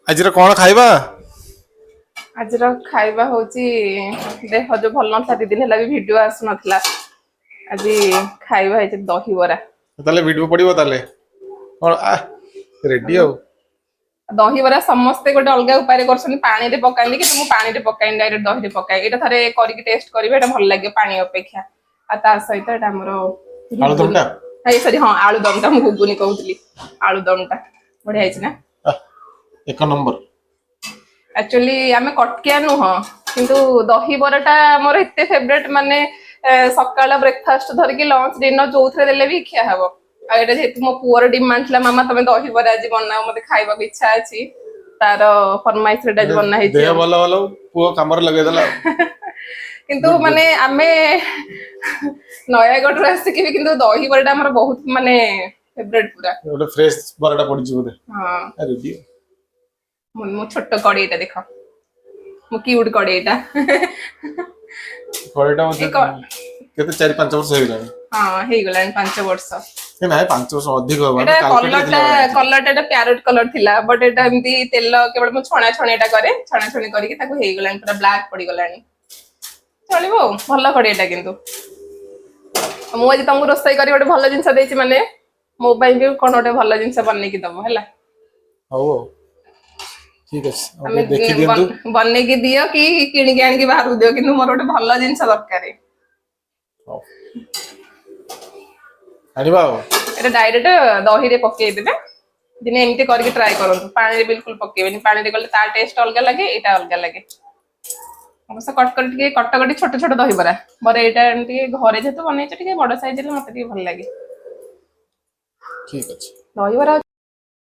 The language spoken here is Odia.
ଆଜିର କଣ ଖାଇବା? ଆଜିର ଖାଇବା ହଉଛି, ଦେହ ଯୋଉ ଭଲ ନଥିଲା, 2 ଦିନ ହେଲା ବି ଭିଡିଓ ଆସୁନଥିଲା। ଆଜି ଖାଇବା ହେଇଛି ଦହିବରା। ତାହେଲେ ଭିଡିଓ ପଡିବ ତାହେଲେ କଣ ରେଡି ଆଉ। ଦହିବରା ସମସ୍ତେ ଗୋଟେ ଅଲଗା ଉପାୟରେ କରୁଛନ୍ତି, ପାଣିରେ ପକାନ୍ତି, କିନ୍ତୁ ମୁଁ ପାଣିରେ ପକାଏନି, ଡାଇରେକ୍ଟ ଦହିରେ ପକାଏ। ଏଇଟା ଥରେ କରିକି ଟେଷ୍ଟ କରିବେ, ଏଇଟା ଭଲ ଲାଗିବ ପାଣି ଅପେକ୍ଷା। ଆଉ ତା ସହିତ ଏଇଟା ଆମର ଆଳୁଦମଟା। ସରି, ହଁ, ଆଳୁଦମଟା। ମୁଁ ଘୁଗୁନି କହୁଥିଲି। ଆଳୁଦମଟା ବଢିଆ ହେଇଛି ନା? ଆହ, ଏକ ନମ୍ବର। ଆକ୍ଚୁଆଲି ଆମେ କଟକିଆ ନୁହଁ, କିନ୍ତୁ ଦହିବରାଟା ମୋର ଏତେ ଫେବରେଟ, ମାନେ ସକାଳ ବ୍ରେକଫାଷ୍ଟ ଧରିକି ଲଞ୍ଚ, ଡିନର ଯୋଉଥିରେ ଦେଲେ ବି ଖିଆ ହବ। ଆଉ ଏଇଟା ଯେହେତୁ ମୋ ପୁଅର ଡିମାଣ୍ଡ ଥିଲା, ମାମା ତମେ ଦହିବରା ଆଜି ବନାଅ, ମତେ ଖାଇବାକୁ ଇଚ୍ଛା ଅଛି, ତାର ଫରମାଇଶ ରେ ଆଜି ବନା ହେଇଛି ଦେହ ଆଉ। ଭଲ ଭଲ, ପୁଅ କାମରେ ଲଗେଇଦେଲା ଆଉ। କିନ୍ତୁ ମାନେ ଆମେ ନୟାଗଡ଼ରୁ ଆସିକି ବି କିନ୍ତୁ ଦହିବରାଟା ଆମର ବହୁତ ମାନେ ଫେବରେଟ ପୁରା। ଗୋଟେ ଫ୍ରେଶ ବରାଟା ପଡିଛି ବୋଧେ। ହଁ। ରେଡି। ମୋ ଛୋଟ କଡେଇଟା ଦେଖ, ମୋ କ୍ୟୁଟ କଡେଇଟା। କଡେଇଟା ବୋଧେ ଏ କେତେ, 4-5 ବର୍ଷ ହେଇଗଲାଣି। ହଁ, ହେଇଗଲାଣି 5 ବର୍ଷ। ଏ ନାଇଁ, 5 ବର୍ଷ ଅଧିକ ହବ। ଏଟା ଆମେ କାଲକାଟାରେ କଲରଟା ଥିଲା ବେଳେ। କଲରଟା ଏଟା ପ୍ୟାରୋଟ କଲର ଥିଲା, ବଟ୍ ଏଟା ଏମିତି ତେଲ କେବଳ ମୁଁ ଛଣା ଛଣି ଏଟା କରେ, ଛଣା ଛଣି କରିକି ତାକୁ ହେଇଗଲାଣି, ପୁରା ବ୍ଲାକ୍ ପଡିଗଲାଣି। ଚଳିବ ଆଉ, ଭଲ କଡେଇଟା। କିନ୍ତୁ ମୁଁ ଆଜି ତମକୁ ରୋଷେଇ କରି ଗୋଟେ ଭଲ ଜିନିଷ ଦେଇଛି, ମାନେ ମୋ ପାଇଁ ବି କଣ ଗୋଟେ ଭଲ ଜିନିଷ ବନେଇକି ଦବ, ହେଲା? ହଉ ଆଉ, ଠିକ ଅଛି ଆଉ। ଆମେ ଟିକେ ଦେଖି ଦିଅନ୍ତୁ। ବନେଇକି ଦିଅ କି କିଣିକି ଆଣିକି ବାହାରକୁ ଦିଅ, କିନ୍ତୁ ମୋର ଗୋଟେ ଭଲ ଜିନିଷ ଦରକାର। ହଉ, ଆଣିବା ଆଉ। ଏଟା ଡାଇରେକ୍ଟ ଦହିରେ ପକେଇଦେବେ। ଦିନେ ଏମିତି କରିକି ଟ୍ରାଏ କରନ୍ତୁ, ପାଣିରେ ବିଲକୁଲ ପକେଇବେନି। ପାଣିରେ କଲେ ତା ଟେଷ୍ଟ ଅଲଗା ଲାଗେ, ଏଇଟା ଅଲଗା ଲାଗେ। ଅବଶ୍ୟ କଟକଟି ଟିକେ କଟକଟି ଛୋଟ ଛୋଟ ଦହିବରା ମୋର, ଏଇଟା ଏମିତି ଘରେ ଯେହେତୁ ବନେଇଛ, ଟିକେ ବଡ ସାଇଜ ହେଲେ ମତେ ଟିକେ ଭଲ ଲାଗେ। ଠିକ ଅଛି। ଦହିବରା।